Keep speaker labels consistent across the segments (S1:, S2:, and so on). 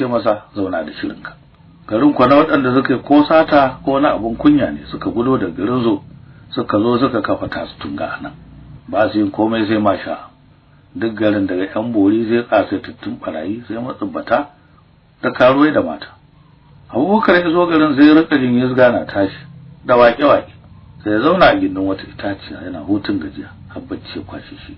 S1: ce masa zauna da shirinka. Garin kwana waɗanda suka yi ko sata ko wani abun kunya ne suka gudo da garin zo suka zo suka kafa tasu tunga anan. Ba su yin komai sai masha. Duk garin daga yan bori sai kasaitattun barayi sai matsubbata da karuwai da mata. Abubakar ya zo garin sai rika jin yizga na tashi da waƙe-waƙe. Sai ya zauna a gindin wata itaciya yana hutun gajiya har bacci ya kwashe shi.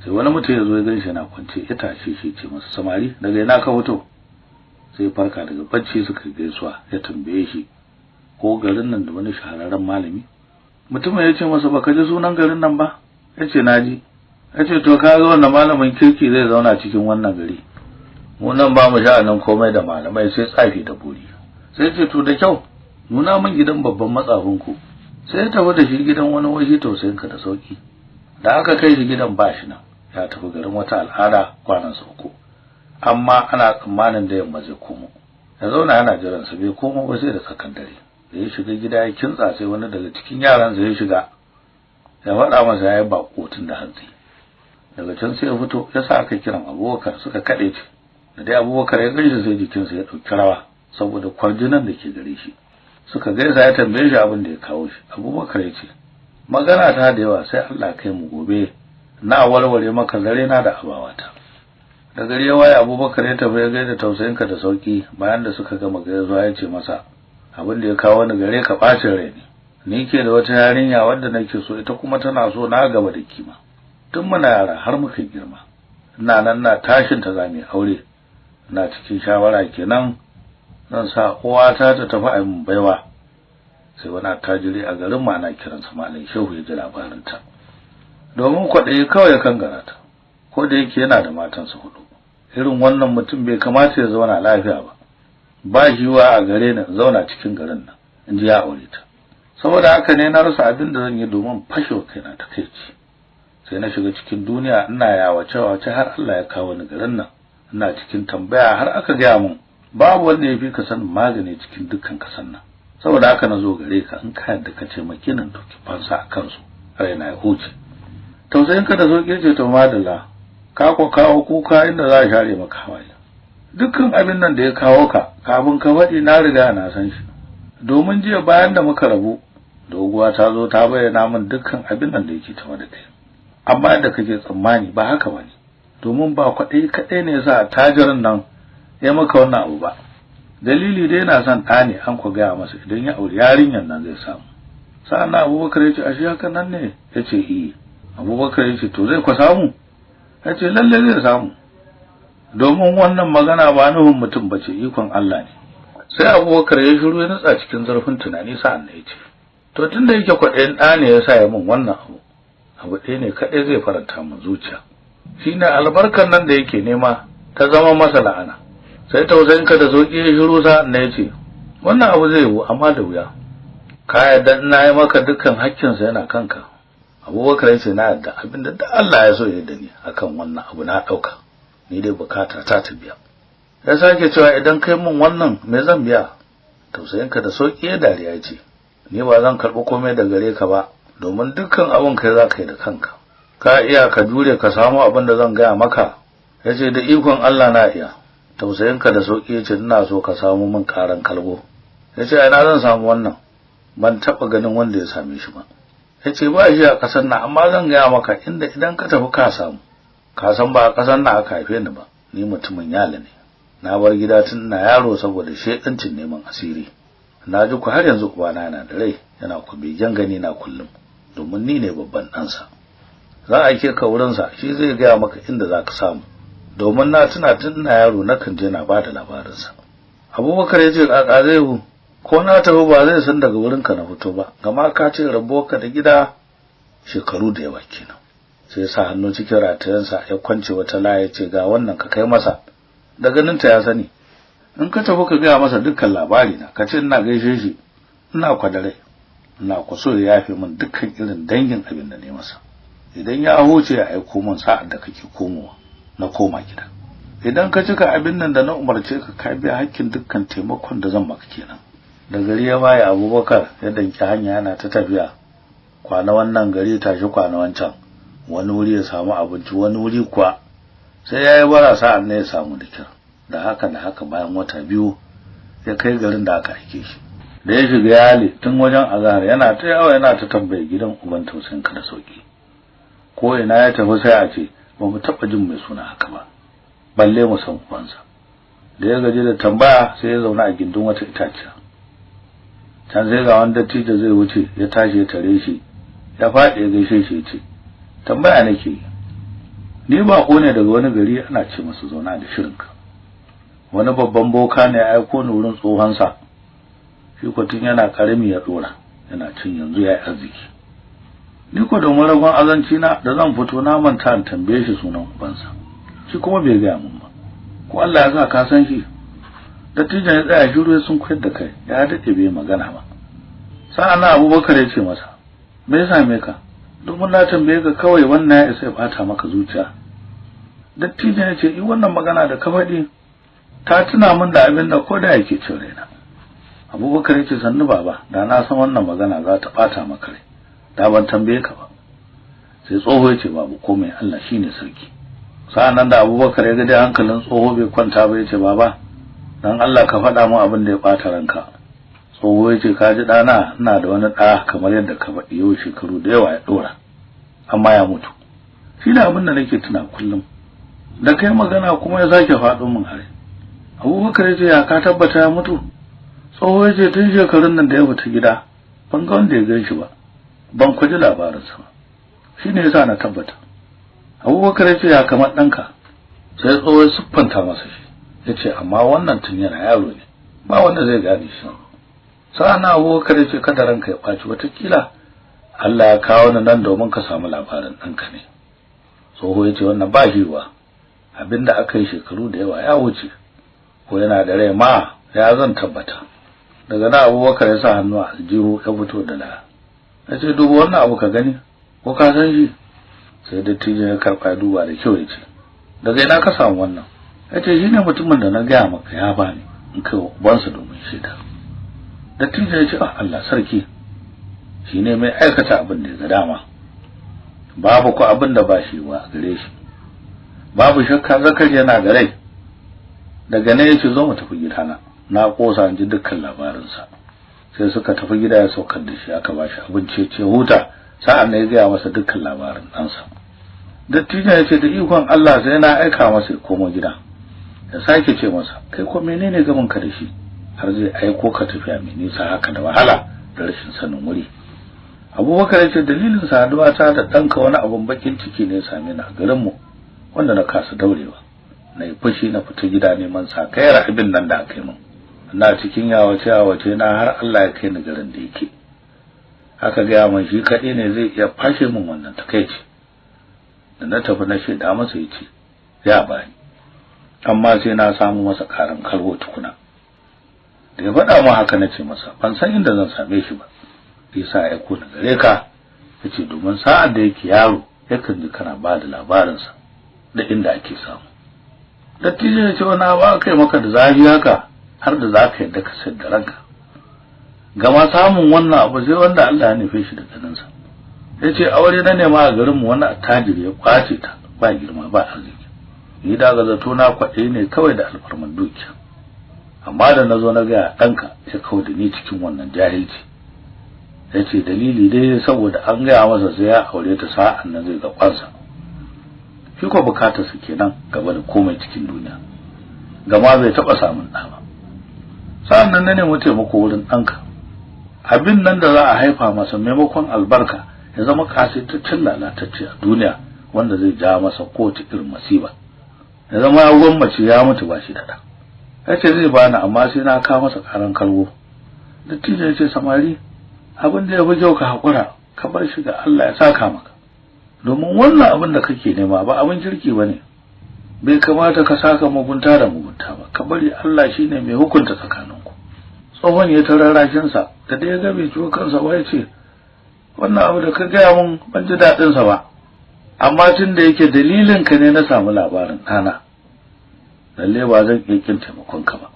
S1: Sai wani mutum ya zo ya ganshi yana kwance ya tashe shi ce masa samari daga ina ka fito? Sai farka daga bacci suka gaisuwa ya tambaye shi ko garin nan da wani shahararren malami. Mutumin ya ce masa baka ji sunan garin nan ba? Yace naji. Yace to ka ga wannan malamin kirki zai zauna cikin wannan gari. Mu nan ba mu sha'anin komai da malamai sai tsafi da buri. Sai ce to da kyau nuna min gidan babban matsafin ku. Sai ya tafi da shi gidan wani waje tausayin ka da sauki. Da aka kai shi gidan ba shi nan, ya tafi garin wata al'ada kwanan sa uku. Amma ana tsammanin da yamma zai komo. Ya zauna yana jiran sa bai komo ba sai da tsakan dare. Da ya shiga gida ya kintsa sai wani daga cikin yaran sa ya shiga. Ya faɗa masa yayi bako tun da hantsi. Daga can sai ya fito ya sa aka kiran Abubakar suka kade shi. Da dai Abubakar ya gaishe sai jikinsa ya dauki rawa saboda kwarjinan da ke gare shi. Suka gaisa ya tambaye shi abin da ya kawo shi. Abubakar ya ce magana ta da yawa sai Allah kai mu gobe na warware maka zare na da abawata. Da gari ya waye Abubakar ya tafi ya gaida tausayinka da sauki. Bayan da suka gama gaisuwa ya ce masa abin da ya kawo ni gare ka bacin rai ne. Ni ke da wata yarinya wadda nake so ita kuma tana so na gaba da kima. Tun muna yara har muka girma. Ina nan na tashin ta zamu aure. Ina cikin shawara kenan zan sa uwata ta tafi a mun baiwa. Sai wani attajiri a garin mu ana kiransa Malam Shehu ya ji labarin ta. Domin kwaɗayi kawai kan garata. Ko da yake yana da matansa hudu. Irin wannan mutum bai kamata ya zauna lafiya ba. Ba shi wa a gare ni zauna cikin garin nan in ji ya aure ta. Saboda haka ne na rasa abin da zan yi domin fashewa kaina takeici. Sai na shiga cikin duniya ina yawace wace har Allah ya kawo ni garin nan. Ina cikin tambaya har aka gaya mun babu wanda ya fi ka sanin magani cikin dukkan kasan nan. Saboda haka na zo gare ka in ka yarda ka ce makinin dauki fansa a kansu raina ya huce. Tausayin ka da zoke ce to madalla ka ko kawo kuka inda za a share maka hawaye. Dukkan abin nan da ya kawo ka kafin ka faɗi na riga na san shi. Domin jiya bayan da muka rabu doguwa ta zo ta bayyana min dukkan abin nan da yake tawa da kai. Amma yadda kake tsammani ba haka bane. Domin ba kwaɗayi kaɗai ne yasa tajirin nan ya maka wannan abu ba. Dalili dai yana son ɗa ne an ku gaya masa idan ya auri yarinyar nan zai samu. Sa'an Abubakar ya ce ashe haka nan ne? Ya ce eh. Abubakar ya ce to zai ku samu? Ya ce lalle zai samu. Domin wannan magana ba nuhun mutum bace ikon Allah ne. Sai Abubakar ya shiru ya nutsa cikin zurfin tunani sa'an nan ya ce to tunda yake kwaɗayin ɗa ne yasa ya min wannan abu, abu ɗaya ne kaɗai zai faranta min zuciya. Shine albarkar nan da yake nema ta zama masa la'ana. Sai tausayinka da sauki ya shiru sa'an nan ya ce wannan abu zai yiwu amma da wuya. Ka yarda ina yi maka dukkan hakkinsa yana kanka. Abubakar ya ce na yarda abinda da Allah ya so ya yarda ni akan wannan abu na ɗauka. Ni dai bukata ta ta biya. Ya sake cewa idan kai mun wannan me zan biya? Tausayinka da sauki ya dariya ya ce ni ba zan karɓi komai da gare ka ba domin dukkan abun kai za ka yi da kanka. Ka iya ka jure ka samu abin da zan gaya maka? Ya ce da ikon Allah na iya. Tausayinka da sauki ya ce ina so ka samu min karan kalgo. Ya ce ina zan samu wannan? Ban taɓa ganin wanda ya same shi ba. Ya ce ba shi a ƙasar nan amma zan gaya maka inda idan ka tafi ka samu. Ka san ba a ƙasar nan aka haife ni ba, ni mutumin Yala ne. Na bar gida tun ina yaro saboda shedancin neman asiri. Na ji ku har yanzu ubana yana da rai yana ku begen gani na kullum domin ni ne babban ɗansa. Za a aike ka wurinsa shi zai gaya maka inda za ka samu. Domin na tuna tun ina yaro nakan je na bada labarinsa. Abubakar ya ce kaka zai hu ko na tafi ba zai san daga wurinka na fito ba gama ka ce rabuwarka da gida shekaru da yawa kenan. Sai ya sa hannu cikin ratayensa ya kwance wata laya ya ce ga wannan ka kai masa. Da ganinta ya sani. In ka tafi ka gaya masa dukkan labari na ka ce ina gaishe shi ina kwadare ina ku so ya yafe min dukkan irin dangin abin da ne masa. Idan ya huce ya aiko min sa'ad da kake komowa na koma gida. Idan ka cika abin nan da na umarce ka ka biya hakkin dukkan taimakon da zan maka kenan. Da gari ya waye Abubakar ya danki hanya yana ta tafiya. Kwana wannan gari tashi kwana wancan. Wani wuri ya samu abinci wani wuri kuwa sai yayi bara sa'an ne ya samu dikir. Da haka da haka bayan wata 2 ya kai garin da aka aike shi. Da ya shiga yali tun wajen azhar yana ta yawo yana ta tambaye gidan uban tausayin ka da sauki. Ko ina ya tafi sai a ce ba mu taba jin mai suna haka ba, balle mu san ubansa. Da ya gaji da tambaya sai ya zauna a gindin wata itaciya. Can sai ga wani dattijo zai wuce, ya tashi ya tare shi, ya faɗi ya gaishe shi ya ce, tambaya nake yi, ni bako ne daga wani gari ana ce masa zauna da shirinka. Wani babban boka ne ya aiko ni wurin tsohonsa, shi ko tun yana karami ya dora, yana cin yanzu ya yi arziki. Ni ko domin ragon azanci na da zan fito na manta in tambaye shi sunan ubansa, shi kuma bai gaya mun ba. Ko Allah ya sa ka san shi? Dattijon ya tsaya shiru ya sun koyar da kai, ya daɗe bai magana ba. Sa'an nan Abubakar ya ce masa, me ya same ka? Domin na tambaye ka kawai wannan ya isa ya bata maka zuciya. Dattijon ya ce, i wannan magana da ka faɗi ta tuna min da abin da ko da yake cin raina. Abubakar ya ce, sannu baba, da na san wannan magana za ta bata maka rai, da ban tambaye ka ba. Sai tsoho ya ce, babu komai, Allah shine sarki. Sa'an nan da Abubakar ya ga dai hankalin tsoho bai kwanta ba, ya ce, baba, dan Allah ka faɗa min abin da ya bata ranka. Tsoho ya ce, ka ji ɗana, ina da wani ɗa kamar yadda ka faɗi, yau shekaru da yawa ya ɗora, amma ya mutu. Shi ne abin da nake tuna kullum. Da kai magana kuma ya sake faɗo min hare. Abubakar ya ce, ya ka tabbata ya mutu? Tsoho ya ce, tun shekarun nan da ya fita gida ban ga wanda ya gan shi ba, ban kwaji labarinsa ba, shi ne yasa na tabbata. Abubakar ya ce, ya kamar ɗanka? Sai tsoho ya siffanta masa shi, ya ce, amma wannan tun yana yaro ne, ba wanda zai gane shi. Sa'an Abubakar ya ce, kada ranka ya ɓaci, watakila Allah ya kawo ni nan domin ka samu labarin ɗanka ne. Tsoho ya ce, wannan ba yiwuwa, abinda aka yi shekaru da yawa ya wuce, ko yana da rai ma ya zan tabbata. Daga nan Abubakar ya sa hannu a aljihu ya fito da laya. Ya ce, duba wannan abu ka gani, ko ka san shi? Sai dattijo ya karɓa duba da kyau ya ce, daga ina ka samu wannan? Ya ce, shine mutumin da na gaya maka ya bani in kai ubansa domin shaida. Dattijo ya ce, ah Allah sarki, shine mai aikata abin da ya ga dama, babu ko abin da ba shi wa gare shi, babu shakka Zakari yana da rai. Daga nan yace, zo mu tafi gidana, na kosa in ji dukkan labarinsa. Sai suka tafi gida, ya saukar da shi, aka bashi abinci ce huta. Sa'an nan ya gaya masa dukkan labarin ɗansa. Dattijo ya ce, da ikon Allah sai na aika masa ya komo gida. Ya sake ce masa, kai ko menene gamin ka da shi har zai aiko ka tafiya mai nisa haka da wahala da rashin sanin wuri? Abubakar ya ce, dalilin saduwa ta da ɗanka wani abun bakin ciki ne ya same ni a garinmu wanda na kasa daurewa. Na yi fushi na fita gida neman sakayar abin nan da aka yi min. Ina cikin yawace yawace na har Allah ya kai ni garin da yake. Aka gaya min shi kaɗai ne zai iya fashe min wannan takaici. Da na tafi na shaida masa, ya ce ya bani, amma sai na samu masa karan kalwo tukuna. Da ya faɗa min haka na ce masa ban san inda zan same shi ba, yasa ya aiko ni gare ka. Yace domin sa'ad da yake yaro yakan ji kana ba da labarinsa da inda ake samu. Dattijo ya ce, wani abu kai maka da zafi haka har da za ka yadda ka sayar da ranka? Gama samun wannan abu sai wanda Allah ya nufe shi da ganinsa. Ya ce, aure na nema a garinmu, wani attajiri ya kwace ta, ba girma ba arziki. Ni da ga zato na kwaɗe ne kawai da alfarman dukiya, amma da na zo na gaya ɗanka ya kawo da ni cikin wannan jahilci. Ya ce dalili dai saboda an gaya masa sai ya aure ta sa'an nan zai ga kwansa. Shi ko bukatarsa kenan gaba da komai cikin duniya, gama bai taɓa samun ɗa ba. Sa'an nan na nemi taimako wurin ɗanka, abin nan da za a haifa masa maimakon albarka ya zama kasaitaccen lalatacce a duniya wanda zai ja masa kowace irin masiba, ya zama ya gwammace ya mutu ba shi da ɗa. Ya ce zai bani, amma sai na kawo masa karan kalwo. Dattijo ya ce, samari, abin da ya fi kyau ka haƙura ka bar shi ga Allah ya saka maka, domin wannan abin da kake nema ba abin kirki bane. Bai kamata ka saka mugunta da mugunta ba, ka bari Allah shine mai hukunta tsakaninku. Tsohon ya tararrashin sa, da dai ya ga bai ciwo kansa ba, ya ce wannan abu da ka gaya mun ban ji daɗin sa ba, amma tun da yake dalilin ka ne na samu labarin ɗana, lalle ba zan iya kin taimakon ka ba.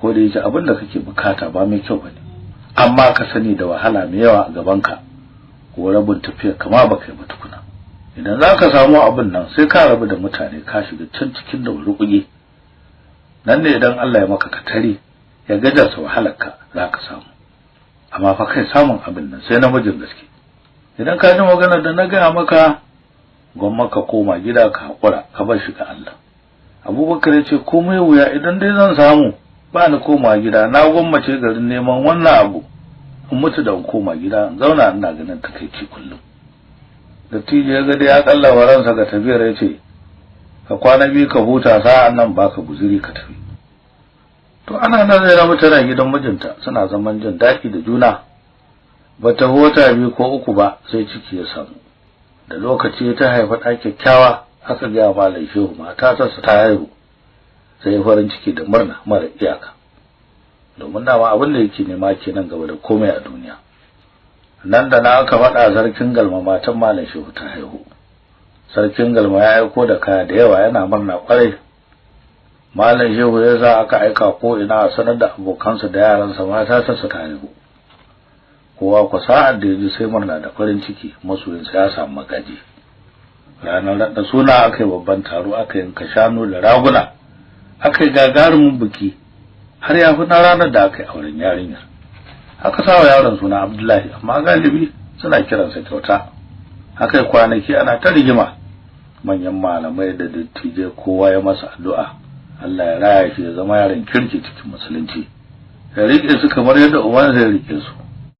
S1: Ko da yake abin da kake bukata ba mai kyau bane, amma ka sani da wahala mai yawa a gaban ka, ko rabin tafiyar kama ba kai ba tukuna. Idan za ka samu abin nan sai ka rabu da mutane, ka shiga can cikin da rukuge. Nan ne idan Allah ya maka katari ya gajarta wahalarka zaka samu. Amma fa kai samun abin nan sai namijin gaske. Idan ka ji magana da na gaya maka, gwamma ka koma gida ka hakura ka bar shi ga Allah. Abubakar ya ce komai wuya idan dai zan samu ba ni koma gida, na gwammace garin neman wannan abu in mutu da in koma gida in zauna ina ganin takaici kullum. Dattijo ya ga dai ya kallawa ransa ga tafiyar, ya ce ka kwana biyu ka huta, sa'an nan baka guzuri ka tafi. To ana nan Zainabu tana gidan mijinta suna zaman jin daɗi da juna. Bata huta 2 ko 3 ba sai ciki ya samu. Da lokaci ta haifa ɗa kyakkyawa, aka ga Malam Shehu mata ta ta haihu. Sai farin ciki da murna mara iyaka, domin dama abin da yake nema kenan gaba da komai a duniya. Nan da na aka faɗa sarkin Galma matan Malam Shehu ta haihu. Sarkin Galma ya aiko da kaya da yawa, yana murna kwarai. Malam Shehu ya sa aka aika ko ina a sanar da abokansa da yaransa mata ta ta haihu. Kowa ku sa'ad da yaji sai murna da farin ciki, masoyinsa ya samu magaji. Ranar raɗa suna aka yi babban taro, aka yanka shanu da raguna, aka yi gagarumin biki, har ya fi na ranar da aka yi auren yarinyar. Aka sawa yaron suna Abdullahi, amma galibi suna kiransa Kyauta. Aka yi kwanaki ana ta rigima, manyan malamai da dattijai kowa ya masa addu'a Allah ya raya shi ya zama yaron kirki cikin musulunci, ya riƙe su kamar yadda ubansa ya riƙe su.